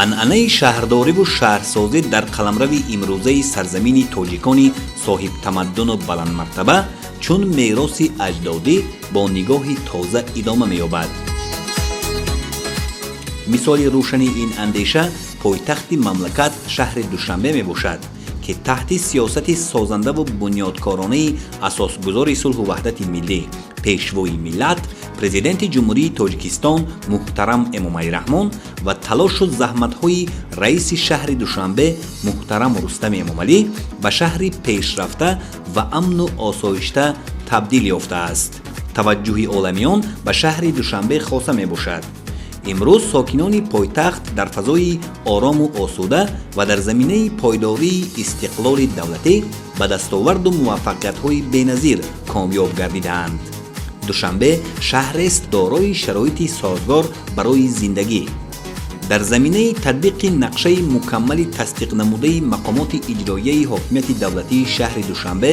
Анъанаи шаҳрдориву шаҳрсозӣ дар қаламрави имрӯзаи сарзамини тоҷикони соҳибтамаддуну баландмартаба чун мероси аҷдодӣ бо нигоҳи тоза идома меёбад. Мисоли рӯшани ин андеша пойтахти мамлакат, шаҳри Душанбе мебошад, ки таҳти сиёсати созандаву бунёдкоронаи асосгузори сулҳу ваҳдати миллӣ, Пешвои миллат, Президенти Ҷумҳурии Тоҷикистон муҳтарам Эмомалӣ Раҳмон ва талошу заҳматҳои раиси шаҳри Душанбе муҳтарам Рустами Эмомалӣ ба шаҳри пешрафта ва амну осоишта табдил ёфтааст. Таваҷҷӯҳи оламиён ба шаҳри Душанбе хоса мебошад. Имрӯз сокинони пойтахт дар фазои орому осуда ва дар заминаи пойдории истиқлоли давлатӣ ба дастоварду муваффақиятҳои беназир комёб гардидаанд. Душанбе шаҳрест дорои шароити созгор барои зиндагӣ. Дар заминаи татбиқи нақшаи мукаммали тасдиқнамудаи мақомоти иҷроияи ҳокимияти давлатии шаҳри Душанбе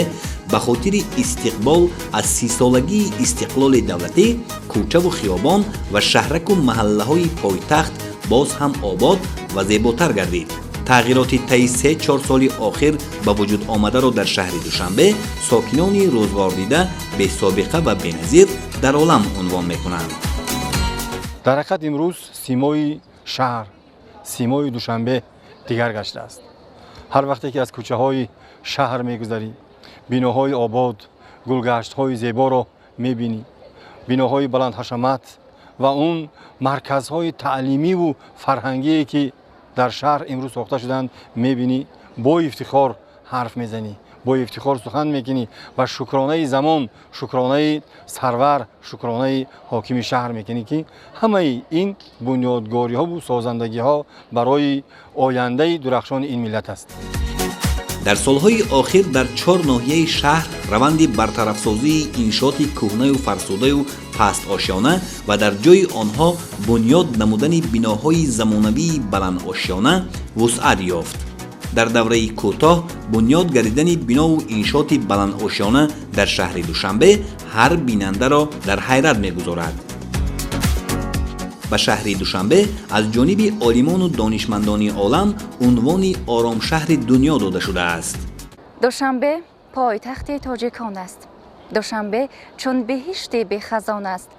ба хотири истиқбол аз 30-солагии истиқлоли давлатӣ, кӯчаву хиёбон ва шаҳраку маҳаллаҳои пойтахт боз ҳам обод ва зеботар гардид. Тағйироти таи 3-4 соли охир ба вуҷуд омадаро дар шаҳри Душанбе сокинони рӯзғордида бесобиқа ва беназир дар олам унвон мекунанд. Дар ҳақиқат, имрӯз симои шаҳр, симои Душанбе дигар гаштааст. Ҳар вақте ки аз кӯчаҳои шаҳр мегузарӣ, биноҳои обод, гулгаштҳои зеборо мебинӣ, биноҳои баландҳашамат ва он марказҳои таълимиву фарҳангие, ки дар шаҳр имрӯз сохта шуданд, мебинӣ, бо ифтихор ҳарф мезанӣ, бо ифтихор сухан мекунӣ ва шукронаи замон, шукронаи сарвар, шукронаи ҳокими шаҳр мекунӣ, ки ҳамаи ин бунёдгориҳову созандагиҳо барои ояндаи дурахшони ин миллат аст. Дар солҳои охир дар чор ноҳияи шаҳр раванди бартарафсозии иншооти кӯҳнаю фарсудаю пастошёна ва дар ҷои онҳо бунёд намудани биноҳои замонавии баландошёна вусъат ёфт. Дар давраи кӯтоҳ бунёд гардидани бинову иншооти баландошёна дар шаҳри Душанбе ҳар бинандаро дар ҳайрат мегузорад. Ба шаҳри Душанбе аз ҷониби олимону донишмандони олам унвони оромшаҳри дунё дода шудааст. Душанбе пойтахти тоҷикон аст. Душанбе чун биҳишти бехазон аст.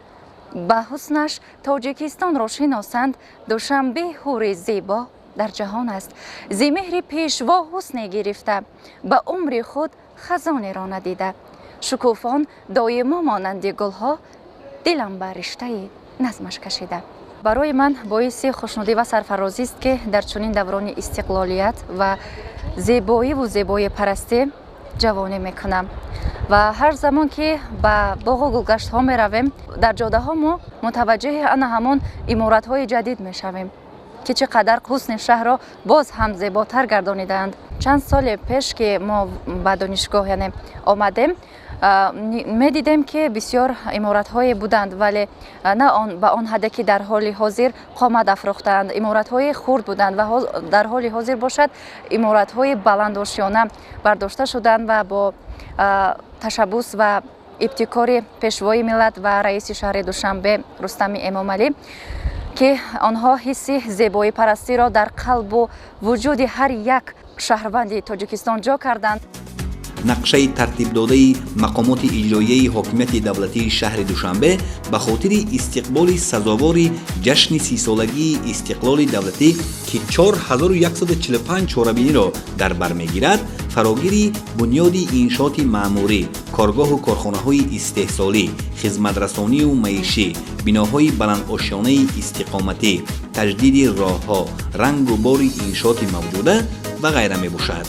Ба ҳуснаш Тоҷикистонро шиносанд. Душанбе ҳури зебо дар ҷаҳон аст. Зи меҳри Пешво ҳусне гирифта, ба умри худ хазонеро надида. Шукуфон доимо монанди гулҳо, дилам ба риштаи назмаш кашида. Барои ман боиси хушнудӣ ва сарфарозист, ки дар чунин даврони истиқлолият ва зебоиву зебоипарастӣ ҷавонӣ мекунам. Ва ҳар замон ки ба боғу гулгаштҳо меравем, дар ҷодаҳо мо мутаваҷҷеҳи ана ҳамон иморатҳои ҷадид мешавем, ки чӣ қадар ҳусни шаҳрро боз ҳам зеботар гардонидаанд. Чанд соли пеш, ки мо ба донишгоҳ, яъне, омадем, медидем, ки бисёр иморатҳое буданд, вале на он ба он ҳадде, ки дар ҳоли ҳозир қомат афрохтаанд. Иморатҳои хурд буданд ва дар ҳоли ҳозир бошад, иморатҳои баландошёна бардошта шуданд ва бо ташаббус ва ибтикори Пешвои миллат ва раиси шаҳри Душанбе Рустами Эмомалӣ, ки онҳо ҳисси зебоипарастиро дар қалбу вуҷуди ҳар як шаҳрванди Тоҷикистон ҷо карданд. Нақшаи тартибдодаи мақомоти иҷроияи ҳокимияти давлатии шаҳри Душанбе ба хотири истиқболи сазовори ҷашни 30-солагии истиқлоли давлатӣ, ки 4145 чорабиниро дар бар мегирад, фарогири бунёди иншооти маъмурӣ, коргоҳу корхонаҳои истеҳсолӣ, хизматрасонию маишӣ, биноҳои баландошёнаи истиқоматӣ, таҷдиди роҳҳо, рангу бори иншооти мавҷуда ва ғайра мебошад.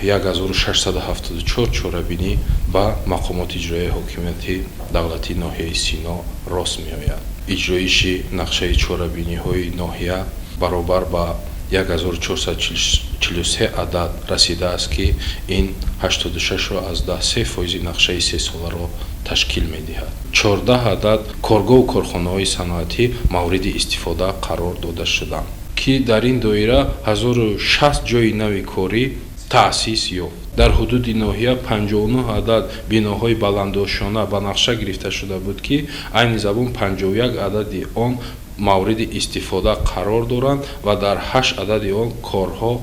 1674 чорабинӣ ба мақомоти иҷроияи ҳокимияти давлатии ноҳияи Сино рост меояд. Иҷроиши нақшаи чорабиниҳои ноҳия баробар ба 1443 адад расидааст, ки ин 86,3 фоизи нақшаи сесоларо ташкил медиҳад. 14 адад коргоҳу корхонаҳои саноатӣ мавриди истифода қарор дода шуданд, ки дар ин доира 1060 ҷойи нави корӣ таъсис ёфт. Дар ҳудуди ноҳия 59 адад биноҳои баландошёна ба нақша гирифта шуда буд, ки айни замон 51 адади он. мавриди истифода қарор доранд ва дар 8 адади он корҳо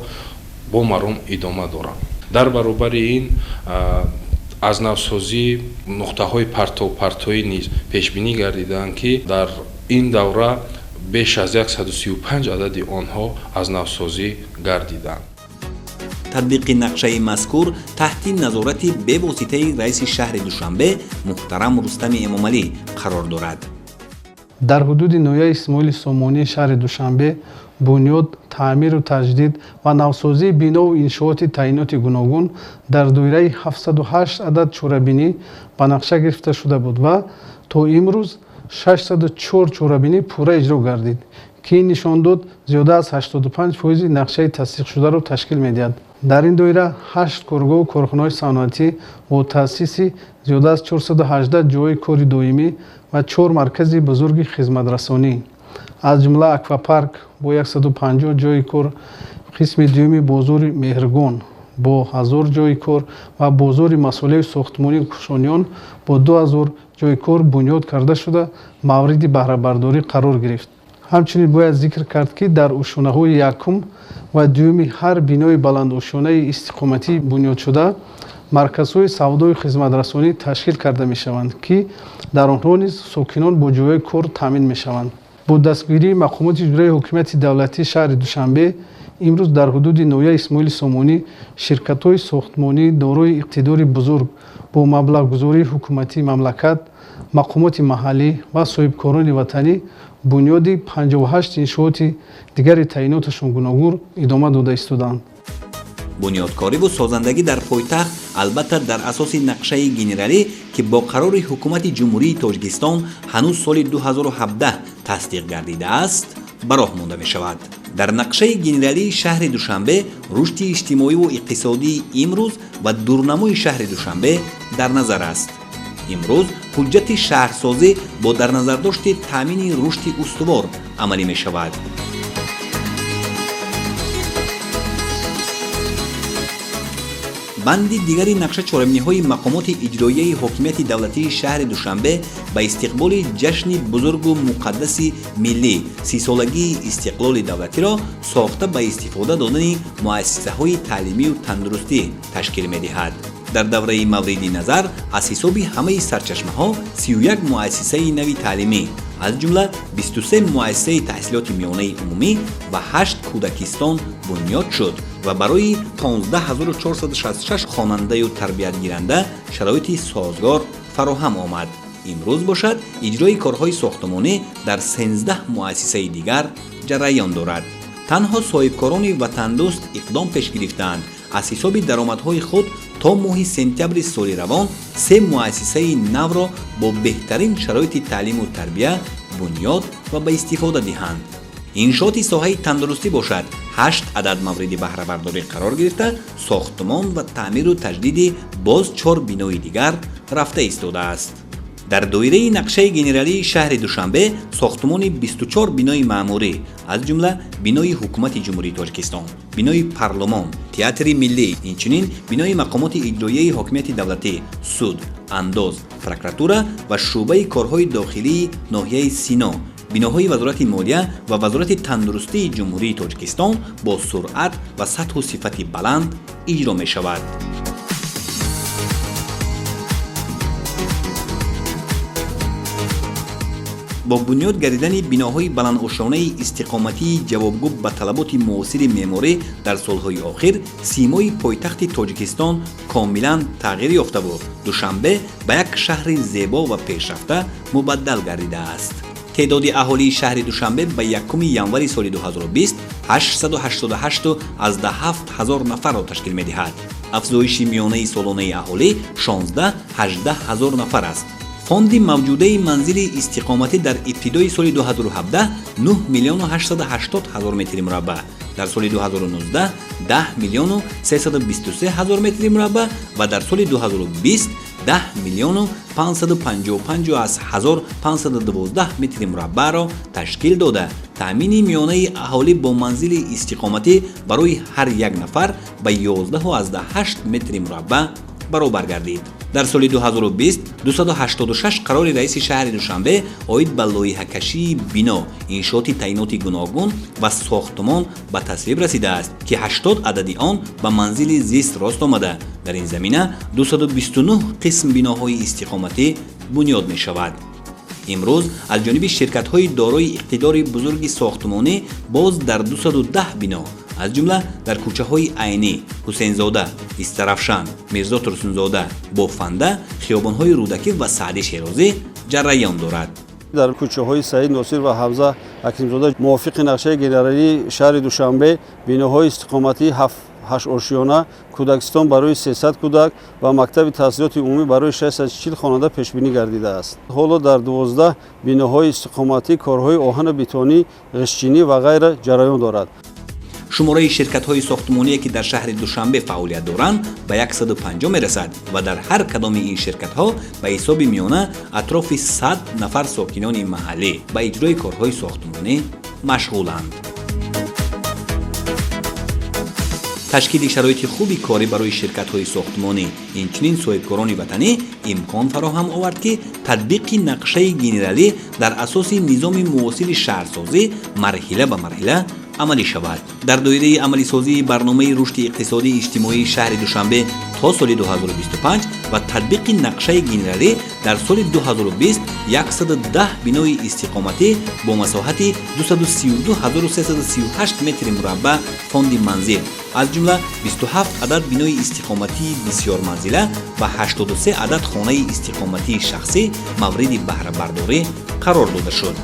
бо маром идома доранд. Дар баробари ин аз навсозии нуқтаҳои партовпартоӣ низ пешбинӣ гардидаанд, ки дар ин давра беш аз 135 адади онҳо аз навсозӣ гардиданд. Татбиқи нақшаи мазкур таҳти назорати бевоситаи раиси шаҳри Душанбе муҳтарам Рустами Эмомалӣ қарор дорад. Дар ҳудуди ноҳияи Исмоили Сомонии шаҳри Душанбе бунёд, таъмиру таҷдид ва навсозии бинову иншооти таъиноти гуногун дар доираи 708 адад чорабинӣ ба нақша гирифта шуда буд ва то имрӯз 604 чорабинӣ пурра иҷро гардид, ки ин нишон дод зиёда аз 85% нақшаи тасдиқшударо ташкил медиҳад. Дар ин доира 8 коргоҳу корхонаҳои саноатӣ бо таъсиси зиёда аз 418 ҷойи кори доимӣ ва 4 маркази бузурги хизматрасонӣ, аз ҷумла аквапарк бо 150 ҷойи кор, қисми дуюми бозори Меҳргон бо 1000 ҷойи кор ва бозори масолеҳи сохтмонии Кушониён бо 2000 ҷойи кор бунёд карда шуда мавриди баҳрабардорӣ қарор гирифт. Ҳамчунин бояд зикр кард, ки дар ошёнаҳои якум ва дуюми ҳар бинои баландошёнаи истиқоматӣ бунёдшуда марказҳои савдою хизматрасонӣ ташкил карда мешаванд, ки дар онҳо низ сокинон бо ҷойҳои кор таъмин мешаванд. Бо дастгирии мақомоти иҷроияи ҳокимияти давлатии шаҳри Душанбе имрӯз дар ҳудуди ноҳияи Исмоили Сомонӣ ширкатҳои сохтмонӣ дорои иқтидори бузург бо маблағгузории ҳукуматии мамлакат, мақомоти маҳаллӣ ва соҳибкорони ватанӣ бунёди 58 иншооти дигари таъиноташон гуногун идома дода истодаанд. Бунёдкориву созандагӣ дар пойтахт албатта дар асоси нақшаи генералӣ, ки бо қарори ҳукумати Ҷумҳурии Тоҷикистон ҳанӯз соли 2017 тасдиқ гардидааст, ба роҳ монда мешавад. Дар нақшаи генералии шаҳри Душанбе рушди иҷтимоиву иқтисодии имрӯз ва дурнамои шаҳри Душанбе дар назар аст. Имрӯз ҳуҷҷати шаҳрсозӣ бо дар назардошти таъмини рушди устувор амалӣ мешавад. Банди дигари нақша чорабиниҳои мақомоти иҷроияи ҳокимияти давлатии шаҳри Душанбе ба истиқболи ҷашни бузургу муқаддаси миллӣ 30-солагии истиқлоли давлатиро сохта ба истифода додани муассисаҳои таълимию тандурустӣ ташкил медиҳад. Дар давраи мавриди назар аз ҳисоби ҳамаи сарчашмаҳо 31 муассисаи нави таълимӣ, аз ҷумла 23 муассисаи таҳсилоти миёнаи умумӣ ва 8 кӯдакистон бунёд шуд ва барои 15466 хонандаю тарбиятгиранда шароити созгор фароҳам омад. Имрӯз бошад иҷрои корҳои сохтмонӣ дар 13 муассисаи дигар ҷараён дорад. Танҳо соҳибкорони ватандӯст иқдом пеш гирифтаанд. Аз ҳисоби даромадҳои худ то моҳи сентябри соли равон 3 муассисаи навро бо беҳтарин шароити таълиму тарбия бунёд ва ба истифода диҳанд. Иншооти соҳаи тандурустӣ бошад 8 адад мавриди баҳрабардорӣ қарор гирифта, сохтмон ва таъмиру таҷдиди боз 4 бинои дигар рафта истодааст. Дар доираи нақшаи генералии шаҳри Душанбе сохтмони 24 бинои маъмурӣ, аз ҷумла бинои ҳукумати Ҷумҳурии Тоҷикистон, бинои парлумон, театри миллӣ, инчунин бинои мақомоти иҷроияи ҳокимияти давлатӣ, суд, андоз, прокуратура ва шӯъбаи корҳои дохилии ноҳияи Сино, биноҳои Вазорати молия ва Вазорати тандурустии Ҷумҳурии Тоҷикистон бо суръат ва сатҳу сифати баланд иҷро мешавад. Бо бунёд гардидани биноҳои баландошёнаи истиқоматии ҷавобгӯ ба талаботи муосири меъморӣ дар солҳои охир симои пойтахти Тоҷикистон комилан тағйир ёфтаву Душанбе ба як шаҳри зебо ва пешрафта мубаддал гардидааст. Теъдоди аҳолии шаҳри Душанбе ба 1 январи соли 2020 888,7 ҳазор нафарро ташкил медиҳад. Афзоиши миёнаи солонаи аҳолӣ 16-18 ҳазор нафар аст. Фонди мавҷудаи манзили истиқоматӣ дар ибтидои соли 2017 9 880 000 метри мураббаъ, дар соли 2019 10 323 000 метри мураббаъ ва дар соли 2020 10 555 512 метри мураббаъро ташкил дода, таъмини миёнаи аҳолӣ бо манзили истиқоматӣ барои ҳар як нафар ба 11,8 метри мураббаъ баробар гардид. Дар соли 2020 286 қарори раиси шаҳри Душанбе оид ба лоиҳакашии бино, иншооти таъиноти гуногун ва сохтмон ба тасвиб расидааст, ки 80 адади он ба манзили зист рост омада. Дар ин замина 229 қисм биноҳои истиқоматӣ бунёд мешавад. Имрӯз аз ҷониби ширкатҳои дорои иқтидори бузурги сохтмонӣ боз дар 210 бино, аз ҷумла дар кӯчаҳои Айнӣ, Ҳусейнзода, Истарафшан, Мирзо Турсунзода, Бофанда, хиёбонҳои Рӯдакӣ ва Саъди Шерозӣ ҷараён дорад. Дар кӯчаҳои Саид Носир ва Ҳамза Акримзода мувофиқи нақшаи генералии шаҳри Душанбе биноҳои истиқоматии 8 ошиёна, кӯдакистон барои 300 кӯдак ва мактаби таҳсилоти умумӣ барои 640 хонанда пешбинӣ гардидааст. Ҳоло дар 12 биноҳои истиқоматӣ корҳои оҳану бетонӣ, ғиштчинӣ ва ғайра ҷараён дорад. Шумораи ширкатҳои сохтмоние, ки дар шаҳри Душанбе фаъолият доранд, ба 150 мерасад ва дар ҳар кадоми ин ширкатҳо ба ҳисоби миёна атрофи 100 нафар сокинони маҳаллӣ ба иҷрои корҳои сохтмонӣ машғуланд. Ташкили шароити хуби корӣ барои ширкатҳои сохтмонӣ, инчунин соҳибкорони ватанӣ имкон фароҳам овард, ки татбиқи нақшаи генералӣ дар асоси низоми муосири шаҳрсозӣ марҳила ба марҳила амалӣ шавад. Дар доираи амалисозии барномаи рушди иқтисодии иҷтимоии шаҳри Душанбе то соли 2025 ва татбиқи нақшаи генералӣ дар соли 2020 110 бинои истиқоматӣ бо масоҳати 232338 метри мураббаъ фонди манзил, аз ҷумла 27 адад бинои истиқоматии бисёрманзила ва 83 адад хонаи истиқоматии шахсӣ мавриди баҳрабардорӣ қарор дода шуд.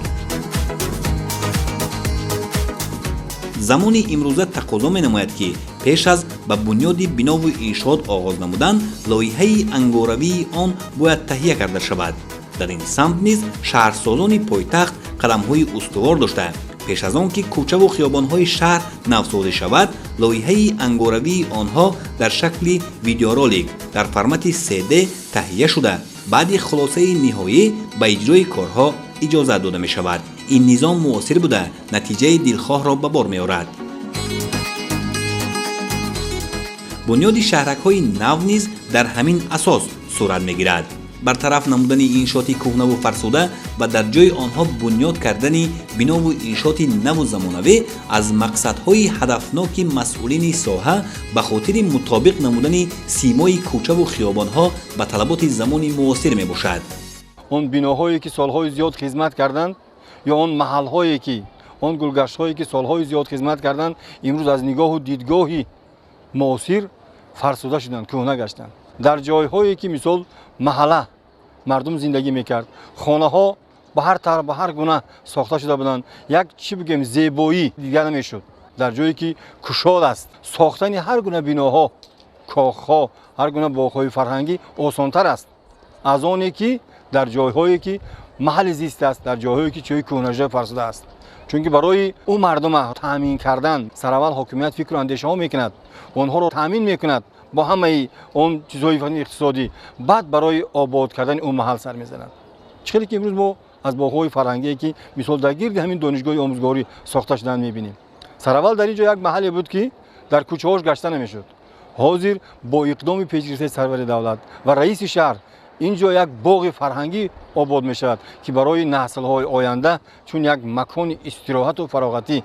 Замони имрӯза тақозо менамояд, ки пеш аз ба бунёди бинову иншоот оғоз намудан лоиҳаи ангоравии он бояд таҳия карда шавад. Дар ин самт низ шаҳрсозони пойтахт қадамҳои устувор дошта, пеш аз он ки кӯчаву хиёбонҳои шаҳр навсозӣ шавад, лоиҳаи ангоравии онҳо дар шакли видеоролик дар формати 3D таҳия шуда, баъди хулосаи ниҳоӣ ба иҷрои корҳо иҷозат дода мешавад. Ин низом муосир буда, натиҷаи дилхоҳро ба бор меорад. Бунёди шаҳракҳои нав низ дар ҳамин асос сурат мегирад. Бартараф намудани иншооти кӯҳнаву фарсуда ва дар ҷои онҳо бунёд кардани бинову иншооти наву замонавӣ аз мақсадҳои ҳадафноки масъулини соҳа ба хотири мутобиқ намудани симои кӯчаву хиёбонҳо ба талаботи замони муосир мебошад. Он биноҳое, ки солҳои зиёд хизмат карданд, ё он маҳалҳое, ки он гулгаштҳое, ки солҳои зиёд хизмат карданд, имрӯз аз нигоҳу дидгоҳи муосир фарсуда шуданд, кӯҳна гаштанд. Дар ҷойҳое, ки мисол маҳалла мардум зиндагӣ мекард, хонаҳо ба ҳар тарҳ, ба ҳар гуна сохта шуда буданд, як чӣ бигӯем, зебоӣ дида намешуд. Дар ҷое ки кушод аст, сохтани ҳар гуна биноҳо, кохҳо, ҳар гуна боғҳои фарҳангӣ осонтар аст аз оне ки дар ҷойҳое ки маҳалли зист аст, дар ҷойҳое ки ҷои кӯҳнашуда, фарсуда аст. Чунки барои ӯ мардума таъмин кардан сараввал ҳокимият фикру андешаҳо мекунад, онҳоро таъмин мекунад бо ҳамаи он чизҳои иқтисодӣ, баъд барои обод кардани ӯ маҳал сар мезанад. Чӣ хеле ки имрӯз мо аз боғҳои фарҳангие, ки мисол дар гирди ҳамин донишгоҳи омӯзгорӣ сохта шуданд, мебинем. Сараввал дар ин ҷо як маҳалле буд, ки дар кӯчаҳош гашта намешуд. Ҳозир бо иқдоми пешгирифтаи сарвари давлат ва раиси шаҳр ин ҷо як боғи фарҳангӣ обод мешавад, ки барои наслҳои оянда чун як макони истироҳату фароғатӣ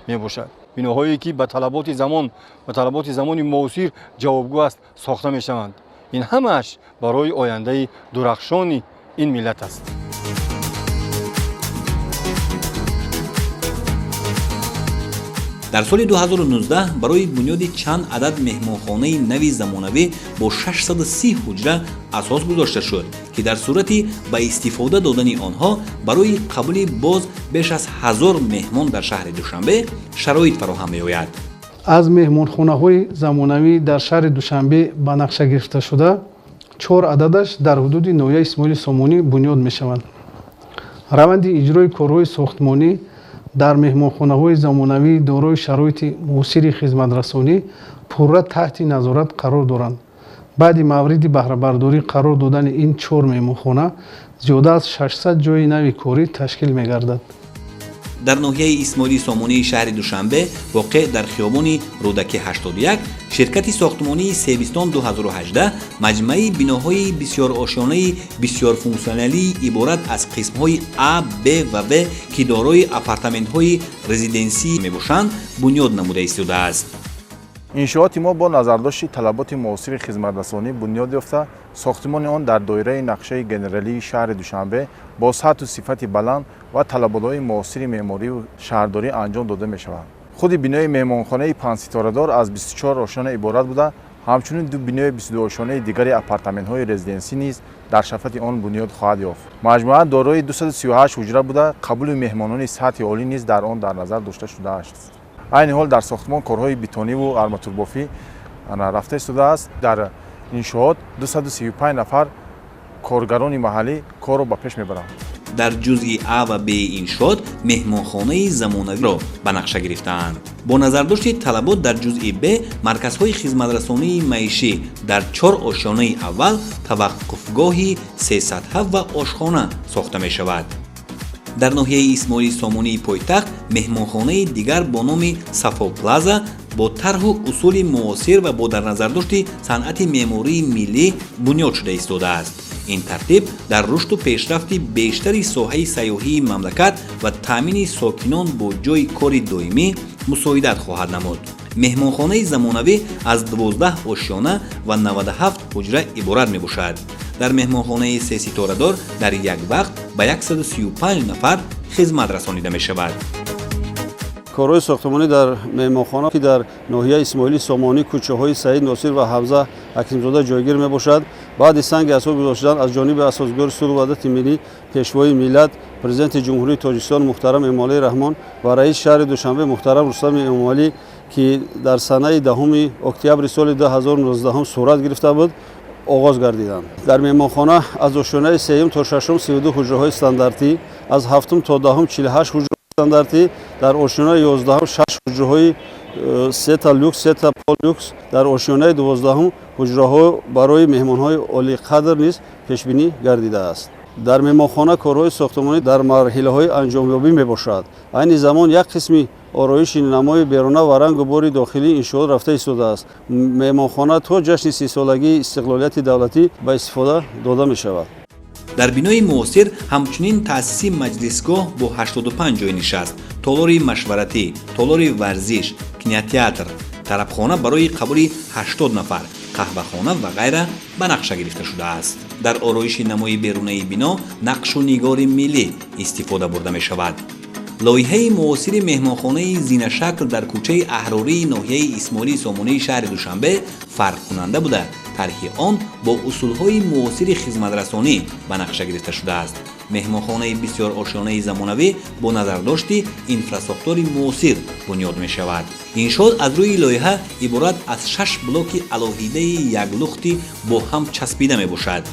мебошад. Биноҳое, ки ба талаботи замон, ба талаботи замони муосир ҷавобгӯ аст, сохта мешаванд. Ин ҳамааш барои ояндаи дурахшони ин миллат аст. Дар соли 2019 барои бунёди чанд адад меҳмонхонаи нави замонавӣ бо 630 ҳуҷра асос гузошта шуд, ки дар сурати ба истифода додани онҳо барои қабули боз беш аз 1000 меҳмон дар шаҳри Душанбе шароит фароҳам меояд. Аз меҳмонхонаҳои замонавӣ дар шаҳри Душанбе ба нақша гирифташуда чор ададаш дар ҳудуди ноҳияи Исмоили Сомонӣ бунёд мешаванд. Раванди иҷрои корҳои сохтмонӣ дар меҳмонхонаҳои замонавӣ дорои шароити муосири хизматрасонӣ пурра таҳти назорат қарор доранд. Баъди мавриди баҳрабардорӣ қарор додани ин чор меҳмонхона зиёда аз 600 ҷойи нави корӣ ташкил мегардад. Дар ноҳияи Исмоили Сомонии шаҳри Душанбе, воқеъ дар хиёбони Рӯдакӣ 81, ширкати сохтмонии Себистон 2018 маҷмӯаи биноҳои бисёрошёнаи бисёрфунксионалии иборат аз қисмҳои А, Б ва В, ки дорои апартаментҳои резиденсӣ мебошанд, бунёд намуда истодааст. Иншооти мо бо назардошти талаботи муосири хизматрасонӣ бунёд ёфта, сохтмони он дар доираи нақшаи генералии шаҳри Душанбе бо сатҳу сифати баланд ва талаботҳои муосири меъморию шаҳрдорӣ анҷом дода мешавад. Худи бинои меҳмонхонаи панҷситорадор аз 24 ошёна иборат буда, ҳамчунин ду бинои 22 ошёнаи дигари апартаментҳои резиденсӣ низ дар шафати он бунёд хоҳад ёфт. Маҷмӯа дорои 238 ҳуҷра буда, қабули меҳмонони сатҳи олӣ низ дар он дар назар дошта шудааст. Айни ҳол дар сохтмон корҳои бетониву арматурбофӣ рафта истодааст. Дар иншоот 235 нафар коргарони маҳаллӣ корро ба пеш мебаранд. Дар ҷузъи А ва Б иншоот меҳмонхонаи замонавиро ба нақша гирифтаанд. Бо назардошти талабот, дар ҷузъи Б марказҳои хизматрасонии маишӣ, дар чор ошёнаи аввал таваққуфгоҳи сесатҳа ва ошхона сохта мешавад. Дар ноҳияи Исмоили Сомонии пойтахт меҳмонхонаи дигар бо номи Сафо Плаза бо тарҳу усули муосир ва бо дарназардошти санъати меъмории миллӣ бунёд шуда истодааст. Ин тартиб дар рушду пешрафти бештари соҳаи сайёҳии мамлакат ва таъмини сокинон бо ҷойи кори доимӣ мусоидат хоҳад намуд. Меҳмонхонаи замонавӣ аз 12 ошёна ва 97 ҳуҷра иборат мебошад. Дар меҳмонхонаи сеситорадор дар як вақт ба 135 нафар хизмат расонида мешавад. Корҳои сохтмонӣ дар меҳмонхона, ки дар ноҳияи Исмоили Сомонӣ, кӯчаҳои Саид Носир ва Ҳамза Ҳакимзода ҷойгир мебошад, баъди санги асос гузоштан аз ҷониби асосгузори сулҳу ваҳдати миллӣ, Пешвои миллат, Президенти Ҷумҳурии Тоҷикистон муҳтарам Эмомалӣ Раҳмон ва раиси шаҳри Душанбе муҳтарам Рустами Эмомалӣ, ки дар санаи 10 октябри соли 2019 сурат гирифта буд, оғоз гардиданд. Дар меҳмонхона аз ошёнаи сеюм то шашум 32 ҳуҷраҳои стандартӣ, аз ҳафтум то даҳум 48 ҳуҷраҳои стандартӣ, дар ошёнаи 11-ум шаш ҳуҷраҳои сета люкс, сета полулюкс, дар ошёнаи 12-ум ҳуҷраҳо барои меҳмонҳои олиқадр низ пешбинӣ гардидааст. Дар меҳмонхона корҳои сохтмонӣ дар марҳилаҳои анҷомёбӣ мебошад. Айни замон як қисми ороиши намои беруна ва рангу бори дохилии иншоот рафта истодааст. Меҳмонхона то ҷашни 30-солагии истиқлолияти давлатӣ ба истифода дода мешавад. Дар бинои муосир ҳамчунин таъсиси маҷлисгоҳ бо 85 ҷойи нишаст, толори машваратӣ, толори варзиш, кинотеатр, тарабхона барои қабули 80 нафар, қаҳвахона ва ғайра ба нақша гирифта шудааст. Дар ороиши намои берунаи бино нақшу нигори миллӣ истифода бурда мешавад. Лоиҳаи муосири меҳмонхонаи зинашакл дар кӯчаи Аҳрории ноҳияи Исмоили Сомонии шаҳри Душанбе фарқкунанда буда, тарҳи он бо усулҳои муосири хизматрасонӣ ба нақша гирифта шудааст. Меҳмонхонаи бисёрошёнаи замонавӣ бо назардошти инфрасохтори муосир бунёд мешавад. Иншоот аз рӯи лоиҳа иборат аз шаш блоки алоҳидаи яклухти бо ҳам часпида мебошад.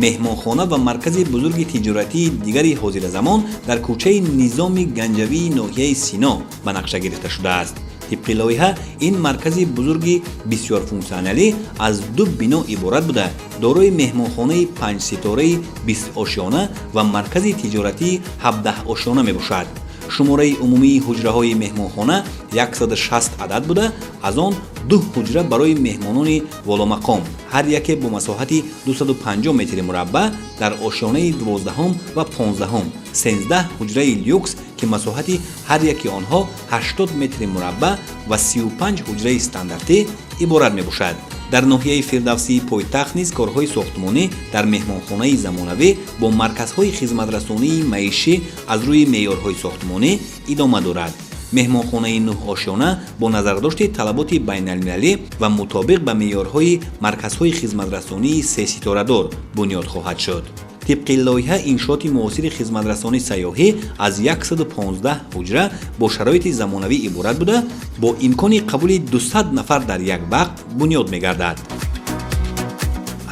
Меҳмонхона ва маркази бузурги тиҷоратии дигари ҳозиразамон дар кӯчаи Низоми Ганҷавии ноҳияи Сино ба нақша гирифта шудааст. Тибқи лоиҳа, ин маркази бузурги бисёрфунксионалӣ аз ду бино иборат буда, дорои меҳмонхонаи панҷситораи 20 ошёна ва маркази тиҷоратии 17 ошёна мебошад. Шумораи умумии ҳуҷраҳои меҳмонхона 160 адад буда, аз он ду ҳуҷра барои меҳмонони воломақом, ҳар яке бо масоҳати 250 метри мураббаъ дар ошёнаи 12-ум ва 15-ум, 13 ҳуҷраи люкс, ки масоҳати ҳар яки онҳо 80 метри мураббаъ, ва 35 ҳуҷраи стандартӣ иборат мебошад. Дар ноҳияи Фирдавсии пойтахт низ корҳои сохтмонӣ дар меҳмонхонаи замонавӣ бо марказҳои хизматрасонии маишӣ аз рӯи меъёрҳои сохтмонӣ идома дорад. Меҳмонхонаи нӯҳошёна бо назардошти талаботи байналмилалӣ ва мутобиқ ба меъёрҳои марказҳои хизматрасонии сеситорадор бунёд хоҳад шуд. Тибқи лоиҳа, иншооти муосири хизматрасони сайёҳӣ аз 115 ҳуҷра бо шароити замонавӣ иборат буда, бо имкони қабули 200 нафар дар як вақт бунёд мегардад.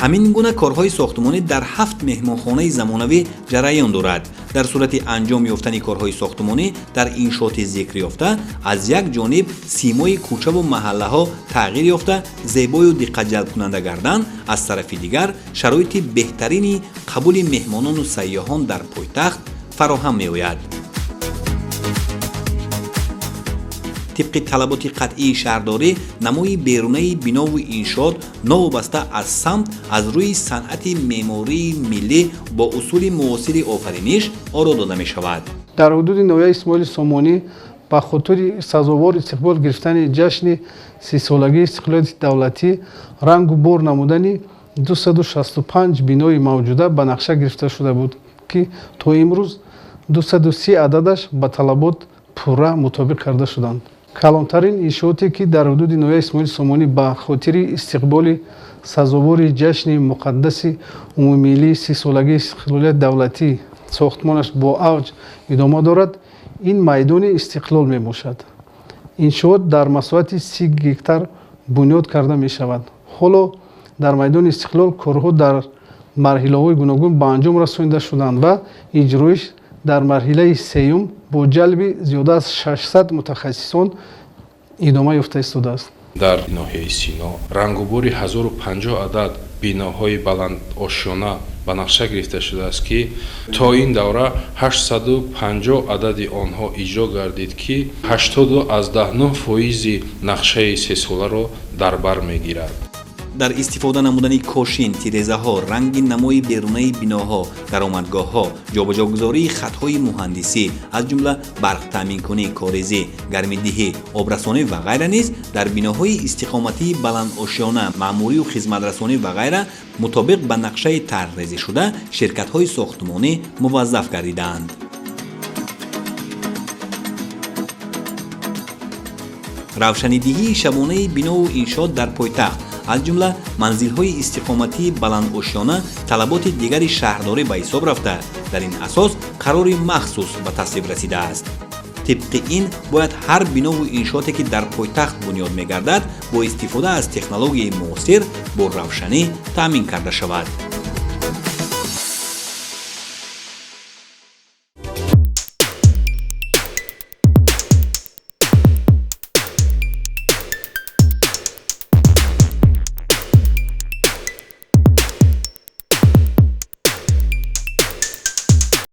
Ҳамин гуна корҳои сохтмонӣ дар ҳафт меҳмонхонаи замонавӣ ҷараён дорад. Дар сурати анҷом ёфтани корҳои сохтмонӣ дар иншооти зикрёфта, аз як ҷониб симои кӯчаву маҳаллаҳо тағйир ёфта, зебою диққатҷалбкунанда гарданд, аз тарафи дигар шароити беҳтарини қабули меҳмонону сайёҳон дар пойтахт фароҳам меояд. Тибқи талаботи қатъии шаҳрдорӣ, намои берунаи бинову иншоот новобаста аз самт аз рӯи санъати меъмории миллӣ бо усули муосири офариниш оро дода мешавад. Дар ҳудуди ноҳияи Исмоили Сомонӣ ба хотири сазовор истиқбол гирифтани ҷашни 30-солагии истиқлолияти давлатӣ рангу бор намудани 265 бинои мавҷуда ба нақша гирифта шуда буд, ки то имрӯз 230 ададаш ба талабот пурра мутобиқ карда шуданд. Калонтарин иншооте, ки дар ҳудуди ноҳияи Исмоили Сомонӣ ба хотири истиқболи сазовори ҷашни муқаддаси умумимиллии 30-солагии истиқлолияти давлатӣ сохтмонаш бо авҷ идома дорад, ин майдони Истиқлол мебошад. Иншоот дар масоҳати 30 гектар бунёд карда мешавад. Ҳоло дар майдони Истиқлол корҳо дар марҳилаҳои гуногун ба анҷом расонида шуданд ва иҷроиш дар марҳилаи сеюм бо ҷалби зиёда аз 600 мутахассисон идома ёфта истодааст. Дар ноҳияи Сино рангубори 1050 адад биноҳои баландошёна ба нақша гирифта шудааст, ки то ин давра 850 адади онҳо иҷро гардид, ки 80,9% нақшаи сесоларо дар бар мегирад. Дар истифода намудани кошин, тирезаҳо, ранги намои берунаи биноҳо, даромадгоҳҳо, ҷобаҷогузории хатҳои муҳандисӣ, аз ҷумла барқтаъминкунӣ, корезӣ, гармидиҳӣ, обрасонӣ ва ғайра низ дар биноҳои истиқоматии баландошёна, маъмурию хизматрасонӣ ва ғайра мутобиқ ба нақшаи тарҳрезишуда ширкатҳои сохтмонӣ муваззаф гардидаанд. Равшанидиҳии шабонаи бинову иншоот дар пойтахт, аз ҷумла манзилҳои истиқоматии баландошёна, талаботи дигари шаҳрдорӣ ба ҳисоб рафта, дар ин асос қарори махсус ба тасвиб расидааст. Тибқи ин бояд ҳар бинову иншооте, ки дар пойтахт бунёд мегардад, бо истифода аз технологияи муосир бо равшанӣ таъмин карда шавад.